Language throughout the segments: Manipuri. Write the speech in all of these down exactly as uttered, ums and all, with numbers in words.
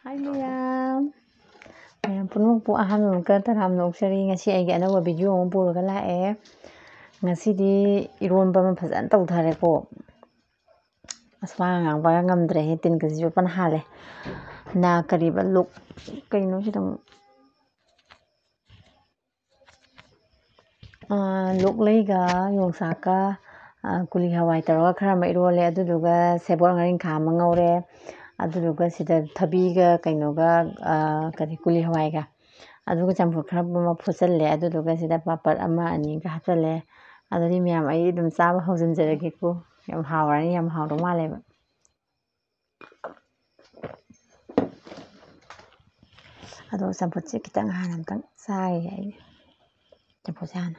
ꯍꯥꯏ ꯃꯌꯥꯝ꯫ ꯃꯌꯥꯝ ꯄꯨꯝꯅꯃꯛꯄꯨ ꯑꯍꯥꯟꯕ ꯑꯃꯨꯛꯀ ꯇꯔꯥꯝꯅ ꯑꯣꯛꯆꯔꯤ꯫ ꯉꯁꯤ ꯑꯩꯒꯤ ꯑꯅꯧꯕ ꯚꯤꯗꯤꯑꯣ ꯑꯃ ꯄꯨꯔꯒ ꯂꯥꯛꯑꯦ꯫ ꯉꯁꯤꯗꯤ ꯏꯔꯣꯟꯕ ꯑꯃ ꯐꯖꯅ ꯇꯧꯊꯔꯦꯀꯣ꯫ ꯑꯁ, ꯋꯥ ꯉꯥꯡꯕꯒ ꯉꯝꯗ꯭ꯔꯦꯍꯦ, ꯇꯤꯟꯒꯁꯤꯁꯨ ꯐꯅ ꯍꯥꯜꯂꯦ꯫ ꯅꯥ ꯀꯔꯤꯕ ꯂꯣꯛ-, ꯀꯩꯅꯣ ꯁꯤꯗ ꯑꯃꯨꯛ? ꯑꯥ, ꯂꯣꯛꯂꯩꯒ ꯌꯣꯡꯆꯥꯛꯀ, ꯑꯥ, ꯀꯨꯂꯤ ꯍꯋꯥꯏ ꯇꯧꯔꯒ ꯈꯔ ꯑꯃ ꯏꯔꯣꯜꯂꯦ꯫ ꯑꯗꯨꯗꯨꯒ ꯁꯦꯕꯣꯠ ꯉꯥꯔꯤꯡꯈꯥ ꯑꯃ ꯉꯧꯔꯦ꯫ ꯑꯗꯨꯗꯨꯒ ꯁꯤꯗ ꯊꯕꯤꯒ ꯀꯩꯅꯣꯒ, ꯑꯥ, ꯀꯔꯤ, ꯀꯨꯂꯤ ꯍꯋꯥꯏꯒ꯫ ꯑꯗꯨꯒ ꯆꯝꯐꯨꯠ ꯈꯔ ꯑꯃ ꯐꯨꯠꯆꯜꯂꯦ꯫ ꯑꯗꯨꯗꯨꯒ ꯁꯤꯗ ꯄꯥꯄꯠ ꯑꯃ ꯑꯅꯤꯒ ꯍꯥꯞꯆꯜꯂꯦ꯫ ꯑꯗꯨꯗꯤ ꯃꯌꯥꯝ, ꯑꯩ ꯑꯗꯨꯝ ꯆꯥꯕ ꯍꯧꯖꯤꯟꯖꯔꯒꯦꯀꯣ꯫ ꯌꯥꯝ ꯍꯥꯎꯔꯅꯤ, ꯌꯥꯝ ꯍꯥꯎꯗꯧ ꯃꯥꯜꯂꯦꯕ꯫ ꯑꯗꯣ ꯆꯝꯐꯨꯠꯁꯦ ꯈꯤꯇꯪ ꯍꯥꯟꯅ ꯑꯝꯇꯪ ꯆꯥꯒꯦ ꯑꯩ꯫ ꯆꯝꯐꯨꯠꯁꯦ ꯍꯥꯟꯅ꯫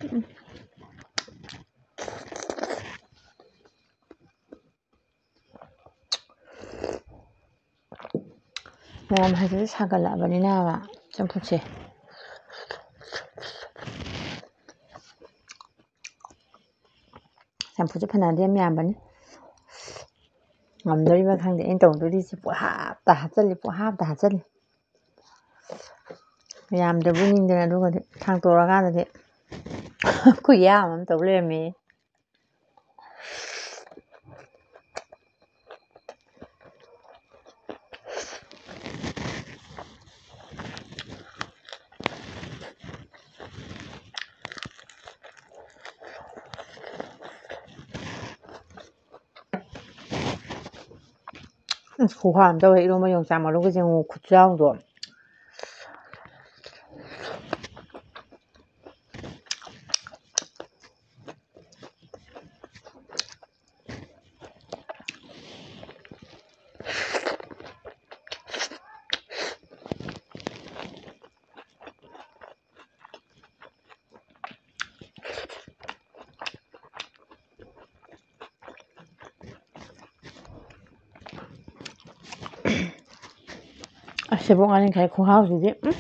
ꯎꯝ꯫ ꯃꯌꯥꯝ ꯍꯧꯖꯤꯛꯇꯤ ꯁꯥꯒꯠꯂꯛꯑꯕꯅꯤꯅꯕ ꯆꯝꯐꯨꯠꯁꯦ꯫ ꯆꯝꯐꯨꯠꯁꯦ ꯐꯅꯌꯥꯝꯗꯤ ꯌꯥꯝ ꯌꯥꯝꯕꯅꯤ꯫ ꯉꯝꯗꯣꯔꯤꯕ꯭ꯔꯥ ꯈꯪꯗꯦ꯫ ꯑꯩꯅ ꯇꯧꯗꯣꯔꯤꯁꯦ ꯄꯨꯡꯍꯥꯞꯇ ꯍꯥꯞꯆꯜꯂꯤ, ꯄꯨꯡꯍꯥꯞꯇ ꯍꯥꯞꯆꯜꯂꯤ꯫ ꯌꯥꯝꯗ꯭ꯔꯕꯣꯏ ꯅꯤꯡꯗꯅ ꯑꯗꯨꯒꯗꯤ ꯊꯥꯡꯇꯣꯔꯀꯥꯟꯗꯗꯤ ꯈꯨꯌꯥꯝ ꯑꯃ ꯇꯧ ꯂꯩꯔꯝꯃꯦ꯫ ꯑꯁ, ꯈꯨꯍꯥꯎ ꯑꯃ ꯇꯧꯋꯦ ꯏꯔꯣꯝꯕ ꯌꯣꯡꯆꯥꯛ ꯃꯔꯨꯒꯁꯦ, ꯌꯦꯡꯉꯨ ꯈꯨꯆꯥꯎꯗꯣ꯫ ꯑꯁ, ꯁꯦꯕꯣꯠ ꯉꯥꯔꯤꯡꯈꯥꯒꯤ ꯈꯨꯍꯥꯎꯁꯤꯗꯤ, ꯎꯝ꯫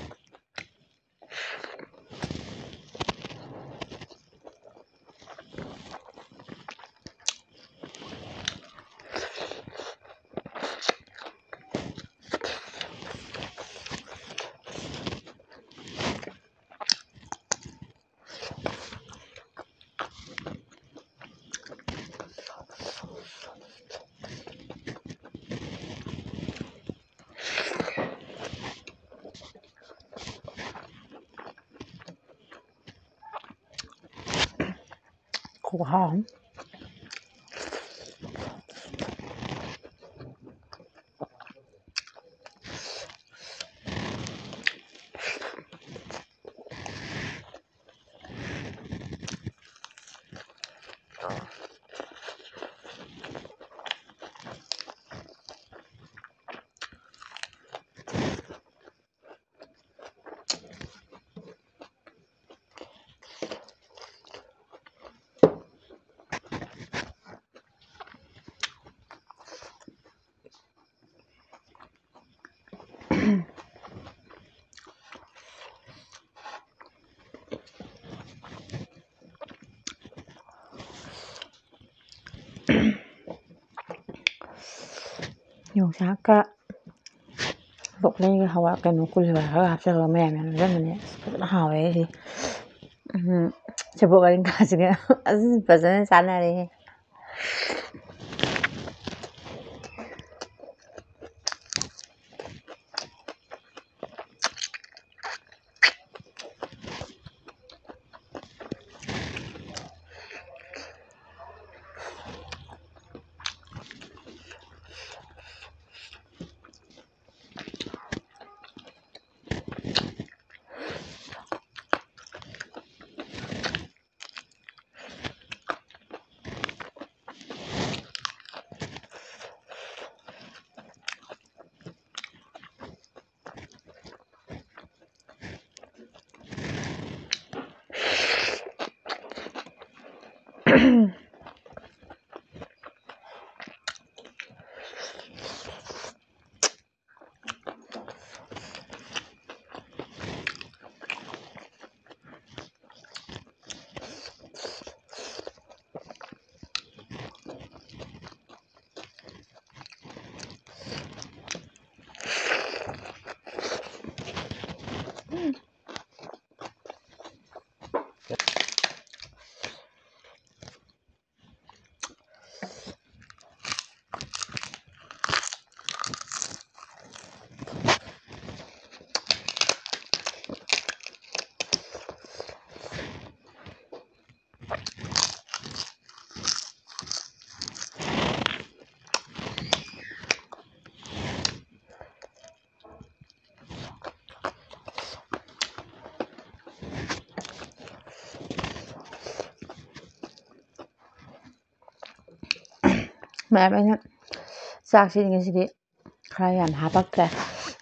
ꯈꯨꯍꯥꯎ ꯑꯃ꯫ ꯌꯣꯡꯆꯥꯛꯀ ꯕ꯭ꯔꯣꯀꯣꯂꯤꯒ ꯍꯋꯥꯏ, ꯀꯩꯅꯣ, ꯀꯣꯂꯤ ꯍꯋꯥꯏ ꯈꯔ ꯍꯥꯞꯆꯤꯜꯂꯒ ꯃꯌꯥꯟ ꯃꯌꯥꯟ ꯌꯣꯝꯁꯤꯟꯕꯅꯦ꯫ ꯑꯁ, ꯐꯖꯅ ꯍꯥꯎꯋꯦ ꯑꯩꯗꯤ꯫ ꯎꯝ, ꯁꯦꯕꯣꯠ ꯉꯥꯔꯤꯡꯈꯥꯁꯤꯒ ꯑꯁ, ꯐꯖꯅ ꯆꯥꯟꯅꯔꯦꯍꯦ꯫ ꯃꯌꯥꯝ ꯑꯩꯅ ꯆꯥꯛꯁꯤ ꯉꯁꯤꯗꯤ ꯈꯔ ꯌꯥꯝ ꯍꯥꯞꯄꯛꯇ꯭ꯔꯦ꯫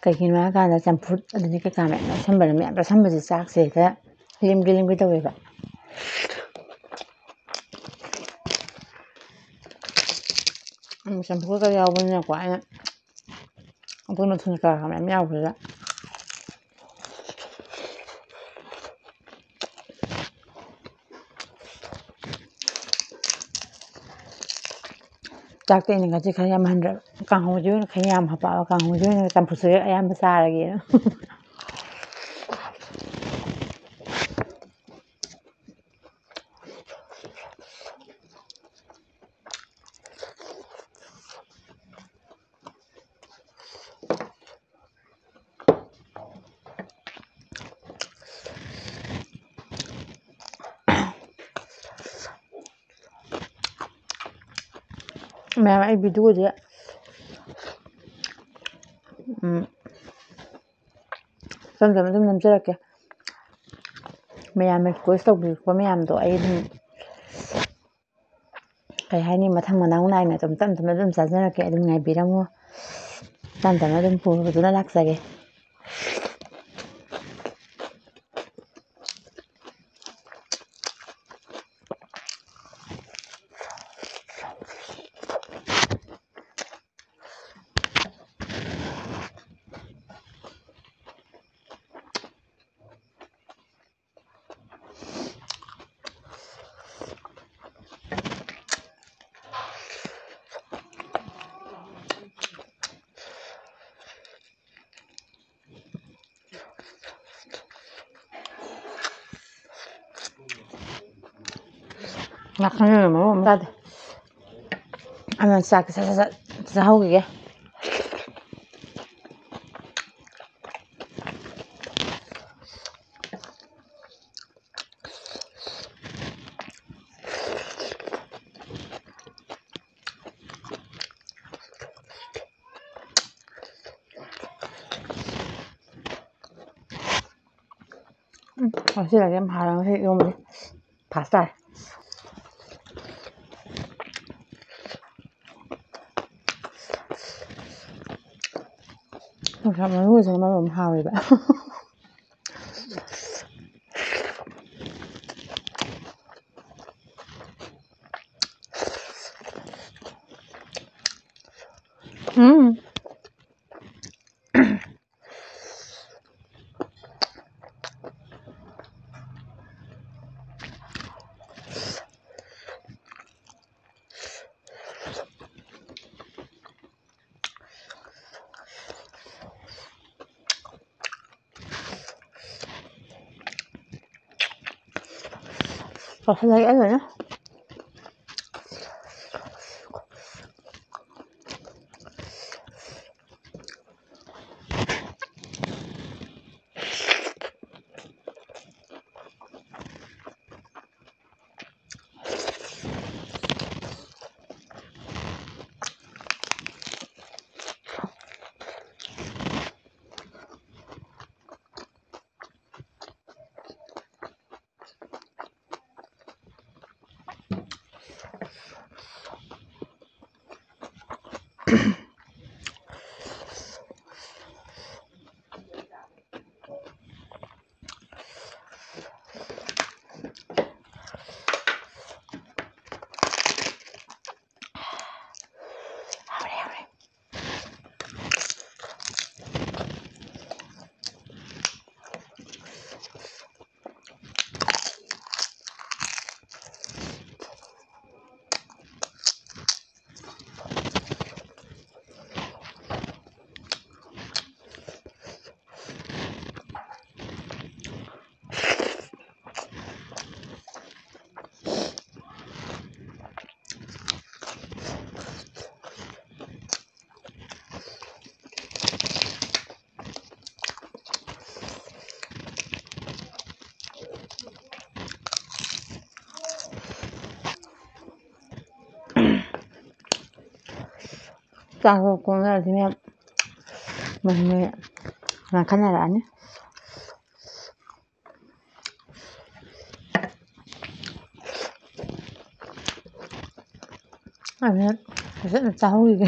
ꯀꯩꯒꯤꯅꯣ ꯍꯥꯏꯀꯥꯟꯗ ꯆꯝꯐꯨꯠ ꯑꯗꯨꯗꯒꯤ ꯀꯩꯀꯥ ꯃꯌꯥꯝ ꯌꯥꯎꯁꯟꯕꯗ, ꯃꯌꯥꯝ ꯌꯥꯎꯁꯟꯕꯁꯦ ꯆꯥꯛꯁꯦ ꯍꯦꯛꯇ ꯂꯦꯝꯒꯦ ꯂꯦꯝꯒꯦ ꯇꯧꯋꯦꯕ꯫ ꯎꯝ, ꯆꯝꯐꯨꯠꯀ ꯌꯥꯎꯕꯅꯤꯅꯀꯣ, ꯑꯩꯅ ꯑꯩꯈꯣꯏ ꯃꯊꯦꯜ ꯀꯌꯥ ꯃꯌꯥꯝ ꯌꯥꯎꯕꯁꯤꯗ꯫ ꯆꯥꯛꯇꯤ ꯑꯩꯅ ꯉꯁꯤ ꯈꯔ ꯌꯥꯝꯍꯟꯗ꯭ꯔꯕ, ꯀꯥꯡꯍꯧꯁꯦ ꯑꯣꯏꯅ ꯈꯔ ꯌꯥꯝ ꯍꯥꯞꯄꯛꯑꯕ, ꯀꯥꯡꯍꯧꯁꯦ ꯑꯣꯏꯅ ꯆꯝꯐꯨꯠꯁꯦ ꯑꯌꯥꯝꯕ ꯆꯥꯔꯒꯦꯅ꯫ ꯃꯌꯥꯝ, ꯑꯩ ꯚꯤꯗꯤꯑꯣꯁꯦ, ꯎꯝ, ꯇꯞ ꯇꯞꯅ ꯑꯗꯨꯝ ꯅꯝꯖꯔꯛꯀꯦ꯫ ꯃꯌꯥꯝꯅ ꯔꯤꯀ꯭ꯋꯦꯁ ꯇꯧꯕꯤꯔꯛꯄ ꯃꯌꯥꯝꯗꯣ ꯑꯩ ꯑꯗꯨꯝ, ꯀꯩ ꯍꯥꯏꯅꯤ, ꯃꯊꯪ ꯃꯅꯥꯎ ꯅꯥꯏꯅ ꯑꯗꯨꯝ ꯇꯞ ꯇꯞꯅ ꯑꯗꯨꯝ ꯆꯥꯖꯔꯛꯀꯦ꯫ ꯑꯗꯨꯝ ꯉꯥꯏꯕꯤꯔꯝꯃꯣ꯫ ꯇꯞ ꯇꯞꯅ ꯑꯗꯨꯝ ꯄꯨꯕꯗꯨꯅ ꯂꯥꯛꯆꯒꯦ꯫ ꯉꯥꯈꯪꯅ ꯃꯔꯣꯟ ꯑꯃ ꯇꯥꯗꯦ꯫ ꯑꯗꯨꯅ ꯆꯥꯛꯁꯦ ꯁꯠ ꯁꯠ ꯁꯠ ꯆꯥꯍꯧꯈꯤꯒꯦ꯫ ꯎꯝ, ꯉꯁꯤꯗꯤ ꯌꯥꯝ ꯍꯥꯎꯔꯦ꯫ ꯉꯁꯤ ꯏꯔꯣꯝꯕꯁꯦ ꯐꯥꯁ ꯇꯥꯔꯦ꯫ ꯃꯔꯨꯁꯤꯅ ꯃꯔꯣꯝ ꯍꯥꯎꯋꯦꯕ꯫ ꯎꯝ꯫ ꯆꯥꯁꯤꯜꯂꯒꯦ ꯂꯣꯏꯅ꯫ ꯍꯥꯎꯔꯦ, ꯍꯥꯎꯔꯦ꯫ ꯆꯥꯛꯇꯣ ꯀꯣꯟꯅꯔꯗꯤ ꯃꯌꯥꯝ ꯃꯨꯟꯅ ꯉꯥꯡꯈꯠꯅꯔꯛꯑꯅꯤ꯫ ꯑꯗꯨꯅ ꯐꯖꯅ ꯆꯥꯍꯧꯈꯤꯒꯦ꯫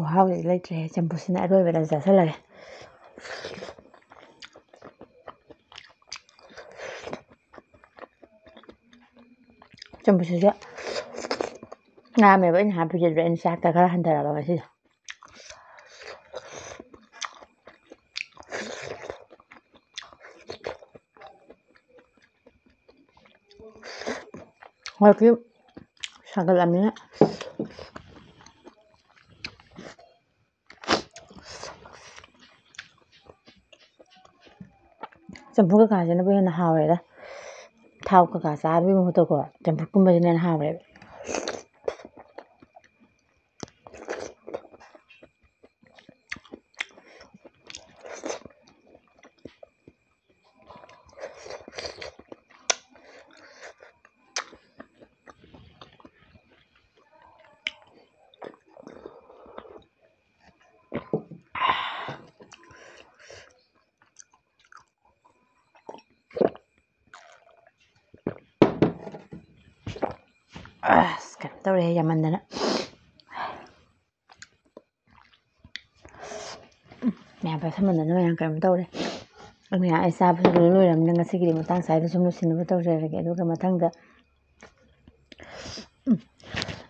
ꯃꯍꯥꯎꯁꯤꯗꯤ ꯂꯩꯇ꯭ꯔꯦꯍꯦ꯫ ꯆꯝꯐꯨꯠꯁꯤꯅ ꯑꯔꯣꯏꯕꯗ ꯆꯥꯁꯤꯜꯂꯒꯦ꯫ ꯆꯝꯐꯨꯠꯁꯤꯁꯨ ꯌꯥꯝꯃꯦꯕ ꯑꯩꯅ ꯍꯥꯞꯄꯤꯁꯦ, ꯑꯗꯨꯗ ꯑꯩꯅ ꯆꯥꯛꯇ ꯈꯔ ꯍꯟꯊꯔꯕ ꯉꯁꯤꯗꯣ꯫ ꯍꯧꯖꯤꯛꯇꯤ ꯁꯥꯒꯠꯂꯛꯑꯕꯅꯤꯅ ꯆꯝꯐꯨꯠ ꯀꯩꯀꯥꯁꯤꯅꯕꯨ ꯍꯦꯟꯅ ꯍꯥꯎꯔꯦꯗ꯫ ꯊꯥꯎ ꯀꯩꯀꯥ ꯆꯥꯕꯒꯤ ꯃꯍꯨꯠꯇꯀꯣ ꯆꯝꯐꯨꯠꯀꯨꯝꯕꯁꯤꯅ ꯍꯦꯟꯅ ꯍꯥꯎꯔꯦꯕ꯫ ꯑꯁ, ꯀꯩꯅꯣ ꯇꯧꯔꯦ ꯌꯥꯝꯃꯟꯗꯅ꯫ ꯎꯝ, ꯃꯌꯥꯝ ꯆꯥꯁꯟꯃꯟꯗꯅ ꯃꯌꯥꯝ ꯀꯩꯅꯣꯝ ꯇꯧꯔꯦ꯫ ꯑꯗꯨꯅ ꯑꯩ ꯆꯥꯕꯁꯨ ꯂꯣꯏ ꯂꯣꯏꯔꯕꯅꯤꯅ ꯉꯁꯤꯒꯤꯗꯤ ꯃꯇꯥꯡ ꯁ꯭ꯋꯥꯏꯗ ꯁꯨꯝ ꯂꯣꯏꯁꯤꯟꯅꯕ ꯇꯧꯖꯔꯒꯦ꯫ ꯑꯗꯨꯒ ꯃꯊꯪꯗ, ꯎꯝ,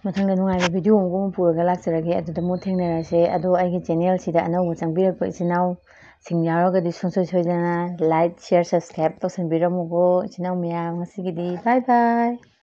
ꯃꯊꯪꯗ ꯅꯨꯡꯉꯥꯏꯕ video ꯑꯃꯨꯛ ꯄꯨꯔꯒ ꯂꯥꯛꯆꯔꯒꯦ꯫ ꯑꯗꯨꯗ ꯑꯃꯨꯛ ꯊꯦꯡꯅꯔꯁꯦ꯫ ꯑꯗꯣ ꯑꯩꯒꯤ channelꯁꯤꯗ ꯑꯅꯧꯕ ꯆꯪꯕꯤꯔꯛꯄ ꯏꯆꯤꯟ ꯏꯅꯥꯎꯁꯤꯡ ꯌꯥꯎꯔꯒꯗꯤ ꯁꯨꯡꯁꯣꯏ ꯁꯣꯏꯗꯅ like, share, subscribe ꯇꯧꯁꯟꯕꯤꯔꯝꯃꯨꯀꯣ ꯏꯆꯤꯟ ꯏꯅꯥꯎ ꯃꯌꯥꯝ꯫ ꯉꯁꯤꯒꯤꯗꯤ bye bye꯫